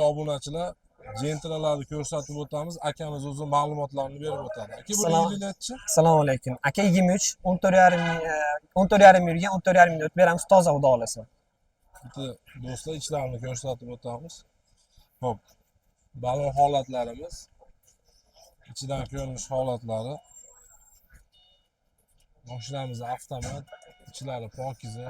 Obunachilar, Gentralarni ko'rsatib o'tamiz. Akamiz o'zi ma'lumotlarni berib o'tadi. Aka, buni yili nechi? Assalomu alaykum. Aka, 23, 14,5, 14,5 yurgan, 14,5 ming o'tib beramiz toza, xudo xohlasa. Bitta do'stlar, ichlarini ko'rsatib o'tamiz. Xo'p. Balon holatlarimiz. Ichidan ko'rinish holatlari. Mashinamiz avtomat, ichlari pokiza.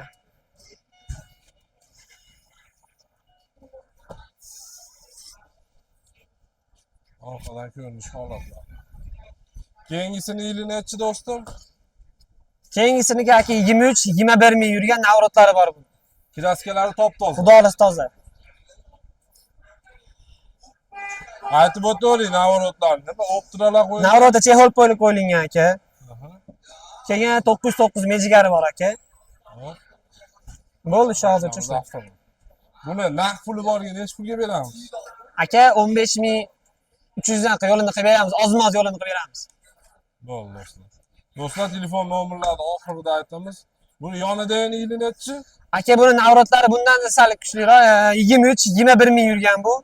Orqadan ko'rinish holatlari. Keyingisini yili nechi, do'stim? Keyingisiniki, aka, 23, 21 ming yurgan, navrotlari bor buni. Kraskalari top-toza. Xudo xohlasa toza. Aytib o'tavering navorotlarni. Nima Optralar qo'yilgan? Navrotda chexol poyli qo'yilgan, aka. Keyin 909 mejigari bor, aka. Bo'ldi, shu hozircha shu. Avtomat. Buni naqd puli borga nechi pulga beramiz? Aka, 15 300 dan qilib yo'lini qilib beramiz. Ozma-oz yo'lini qilib beramiz. Bo'ldi, do'stlar. Do'stlar, telefon nomerlarini oxirida aytamiz. Buni yonida yana yili nechi? Aka, buni navrotlari bundan da sal kuchliroq. 23, 21 ming yurgan bu.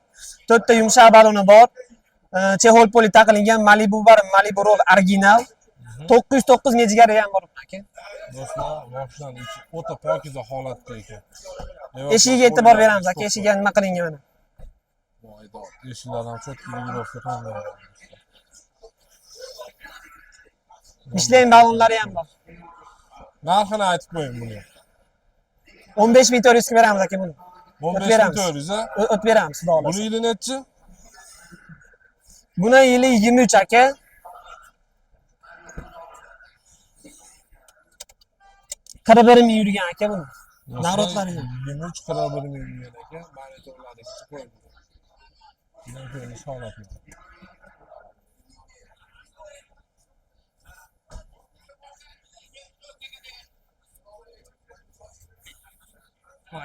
To'rtta yumshoq baloni bor. Chexol poli taqilingan, Malibu bor, Malibu roll original. 909 mejigari ham bor aka. Do'stlar, mashinani ichi o'ta pokiza holatda ekan. Eshigiga e'tibor beramiz, aka, eshigiga nima qilingan mana. Voy dod, eshiklar ham cho'tka регулировка qilingan. Michelin ballonlari ham bor. Narxini aytib qo'ying buni. 15 400 ga beramiz, aka, buni. 15 400, a? O'tib beramiz, xudo Buni xohlasa. yili nechi? Buni yili 23, aka. 41 ming yurgan, aka, buni. Navrotlari yo'q. 23, 41 ming yurgan ekan. Monitorlarni ichi qo'yilgan. Bundan ko'rinish holati.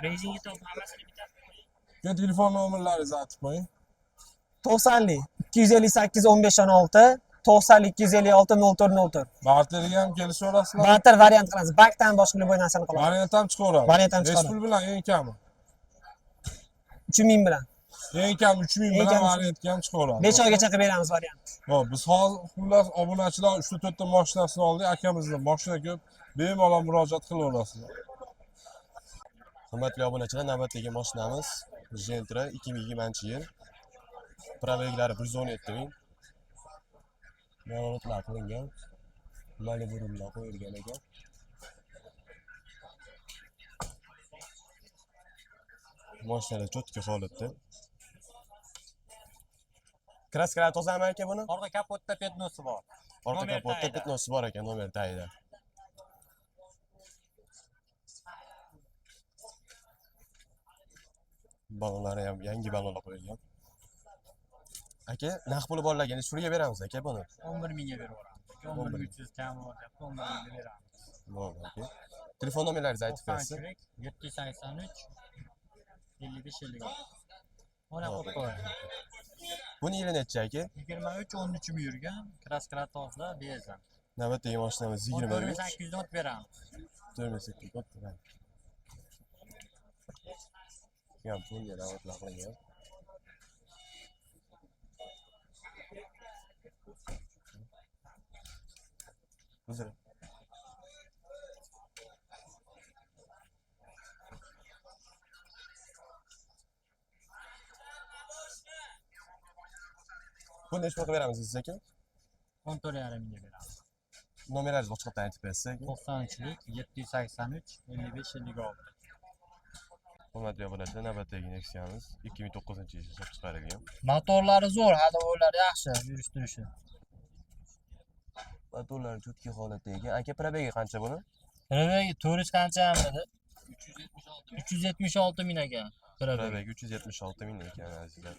Rejimga hammasini bitta. Keyin telefon nomerlaringizni aytib qo'ying. 90 258 15 16, 90 256 04 04. Barterga ham kelishaverasizlar. Barter variant qilamiz. Bankdan boshqa любой narsani qilamiz. Variant ham chiqaveradi. Variant ham Nechi chiqadi. pul bilan eng kami? 3000 bilan. Eng kam 3000 Eng bilan kam 3000. variantga ham chiqaveradi. 5 oygacha qilib beramiz variant. Xo'p, biz hozir xullas obunachilar 3 ta 4 ta mashinasini oldik. Akamizda mashina ko'p. Bemalol murojaat qilaverasizlar. Hurmatli obunachilar, navbatdagi mashinamiz Gentra, 2020-yil. Пробег lari 117 ming. Navorotlar qilingan. Malibu rullar qo'yilgan ekan. Mashinalar cho'tka holatda. Kraskalar tozami, aka, buni? Orqa kapotda пятно si bor. Orqa Nomer kapotda tagida. пятно si bor ekan, nomer tagida. Ballonlari ham yangi ballonlar qo'yilgan. Aka, naqd puli borlarga nechi pulga beramiz, aka, buni? 11 mingga berib yuboramiz. 11 300 kam bo'lyapti, 11 mingga beramiz. Bo'ldi, aka. Telefon nomerlaringizni aytib berasiz. 93 783 55 56. Mana Bo'ldi. qo'yib qo'ying. Buni yili nechi, aka? 23 13 ming yurgan, kraskalar toza, benzin. Navbatdagi mashinamiz 23 14 800 dan o'tib beramiz. 4800 o'tib beramiz. Ham bunga navatlar qilingan. Uzr. Buni nechi pul qilib beramiz siz, aka? 14,5 mingga beramiz. Nomerlaringizni ochiqdan aytib berasiz, aka. 93lik 783 55 56. Hurmatli obunachilar, navbatdagi Nexia'miz 2009-yil ishlab chiqarilgan. Motorlari zo'r, ходовой lari yaxshi, yurish turishi. Motorlari cho'tka holatda ekan. Aka, пробег i qancha buni? Пробег i 400 qancha edi? 376 ming ekan. Пробег. Пробег i 376 ming ekan, azizlar.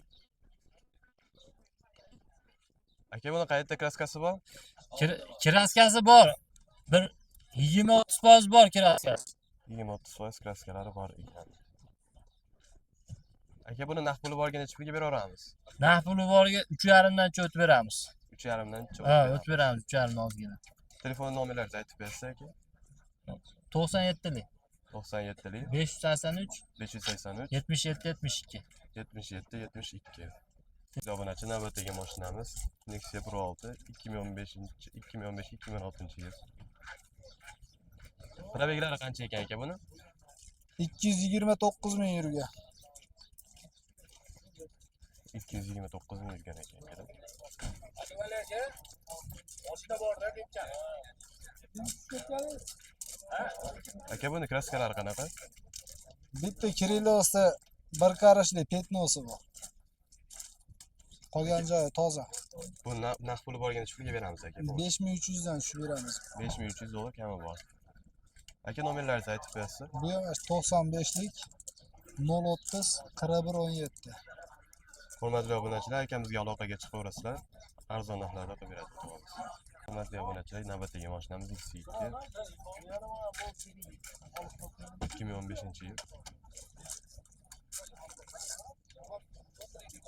Aka, buni qayerda kraskasi bor? Kraskasi bor. Bir 20-30% bor kraskasi. 20-30% kraskalari bor ekan. Aka, buni naqd puli borga nechi pulga beraveramiz? Naqd puli borga 3,5 dan o'tib beramiz. 3,5 dan Ha, o'tib beramiz 3,5 ozgina. Telefon nomerlaringizni aytib bersiz, aka. 97lik. 97lik. 583. 583. 77 72. 77 72. Obunachi, navbatdagi mashinamiz Nexia Pro 6, 2015 2015 2016 yil. Пробег lari qancha ekan, aka, buni? 229 ming yurgan. 229 ming yurgan ekan, akalar. Boshida borda ketgan. Aka, buni краска lari qanaqa? Bitta крыло sida bir qarashli пятно si bor. Qolgan joyi toza. Bu naqd puli borga necha pulga beramiz, aka? Bu 5300 dan tushib beramiz. 5300 dollar kami bor. Aka, nomerlaringizni aytib qo'yasiz. Bu ham 95lik 030 41 17. Hurmatli obunachilar, akamizga aloqaga chiqaverasizlar. Arzon narxlarda qilib beradi, xudo xohlasa. Hurmatli obunachilar, navbatdagi mashinamiz X2, 2015 yil.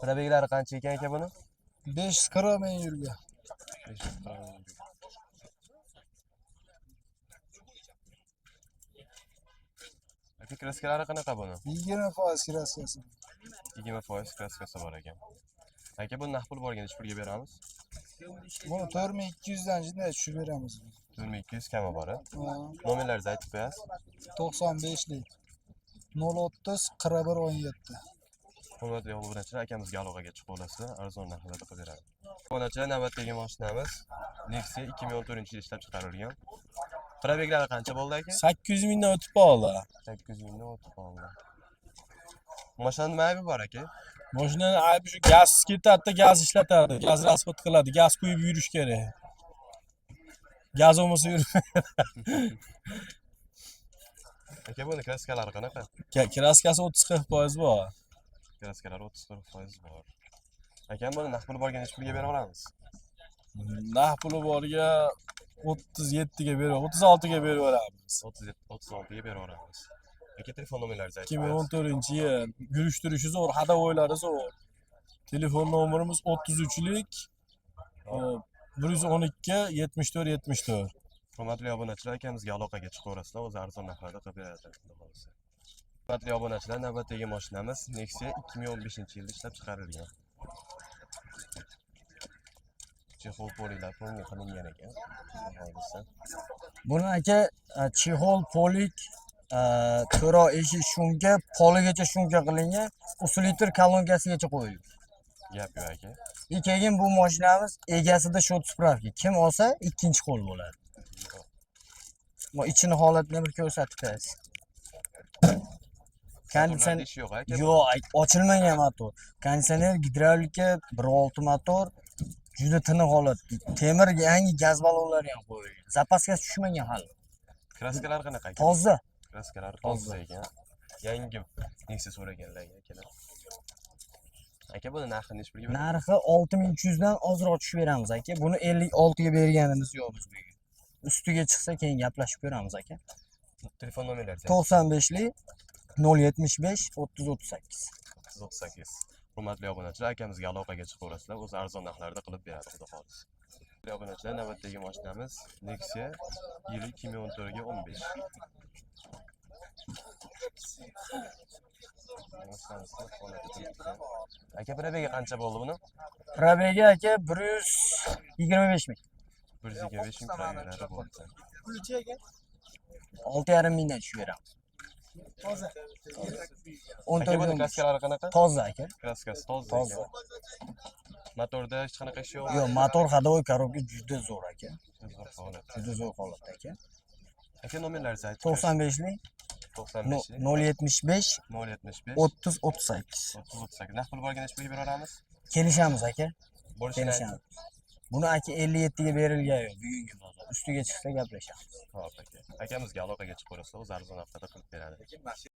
Пробег lari qancha ekan, aka, buni? 540 ming yurgan. 540 ming yurgan. Aka, краска lari qanaqa buni? 20% краска si. 20% краска si bor ekan. Aka, buni naqd pul borga necha pulga beramiz? Buni 4200 dan jinday tushib beramiz. 4200 kami bor, a? Ha, Nomerlaringizni aytib qo'yasiz. 95lik 030 41 17. Hurmatli obunachilar, akamizga aloqaga chiqib olasizlar, arzon narxlarda qilib beradi. Obunachilar, navbatdagi mashinamiz Nexia, 2014 yil ishlab chiqarilgan. Пробег lari qancha bo'ldi, aka? 800 mingdan o'tib qoldi. 800 mingdan o'tib qoldi. Mashinani nima aybi bor, aka? Mashinani aybi shu gaz ketadida, gaz ishlatadi, gaz расход qiladi, gaz quyib yurish kerak. Gaz bo'lmasa yurmaydi. Aka, buni краска lari qanaqa? Краска si 30-40% bor. Краска lari 30-40% bor. Akam, buni naqd puli borga necha pulga bera olamiz? Naqd puli borga 37 ga berib, 36 ga berib yuboramiz. 37, 36 ga bera olamiz. Aka, telefon nomerlaringizni aytib qo'yasiz. 2014 yil, yurish turishi zo'r, ходовой lari zo'r. Telefon nomerimiz 33lik 112 74 74. Hurmatli obunachilar, akamizga aloqaga chiqaverasizlar, o'zi arzon narxlarda qilib beradi, xudo xohlasa. Hurmatli obunachilar, navbatdagi mashinamiz Nexia, 2015 yilda ishlab chiqarilgan. Чехол полик lar полный qilingan ekan. Xudo xohlasa. Buni, aka, чехол полик, to'ro eshik шумка, poligacha шумка qilingan, усилитель kolonkasigacha qo'yilgan. Gap yo'q, aka. И keyin bu mashinamiz egasida счет справка. Kim olsa ikkinchi qo'l bo'ladi. Bu ichini holatini bir ko'rsatib qo'yasiz. Konditsioner Konditsioner ishi yo'q, aka. Yo'q, ochilmagan motor. Konditsioner, gidravlika, 1.6 motor, juda tiniq holat. Temir yangi gaz ballonlari ham qo'yilgan. Запаска si tushmagan hali. Краска lar qanaqa, aka? Toza. Краска lari toza ekan. Yangi Nexia so'raganlarga, akalar. Aka, buni narxi necha pulga beramiz? Narxi 6300 dan ozroq tushib beramiz, aka. Buni 56 ga berganimiz yo'q biz bugun. Ustiga chiqsa keyin gaplashib ko'ramiz, aka. Telefon nomerlari 95lik 075 30 38. 38. Hurmatli obunachilar, akamizga aloqaga chiqaverasizlar, o'zi arzon narxlarda qilib beradi, xudo xohlasa. Hurmatli obunachilar, navbatdagi mashinamiz Nexia, yili 2014 ga 15. Mashinamizni holati turibdi. Aka, пробег i qancha bo'ldi buni? Пробег i, aka, 125 ming. 125 ming пробег lari bo'ldi. 6,5 mingdan tushib beramiz. Toza. Aka, buni 14 краска lari qanaqa? Toza, aka. Краска si toza. Toza. Ekan. Motorda hech qanaqa ish yo'q. Yo'q, motor, ходовой коробка juda zo'r, aka. Zo'r holat. Juda zo'r holatda, aka. Aka, nomerlaringizni aytib qo'yasiz. 95lik 95 075 075 30 38. 30 38. Naqd pul borga necha pulga bera olamiz? Kelishamiz, aka. Bo'lishini. Kelishamiz. Buni, aka, 57 ga berilgan yo'q bugungi bozor. Ustiga chiqsa gaplashamiz. Xo'p, aka. Akamizga aloqaga chiqaverasizlar, o'zi arzon narxlarda qilib beradi.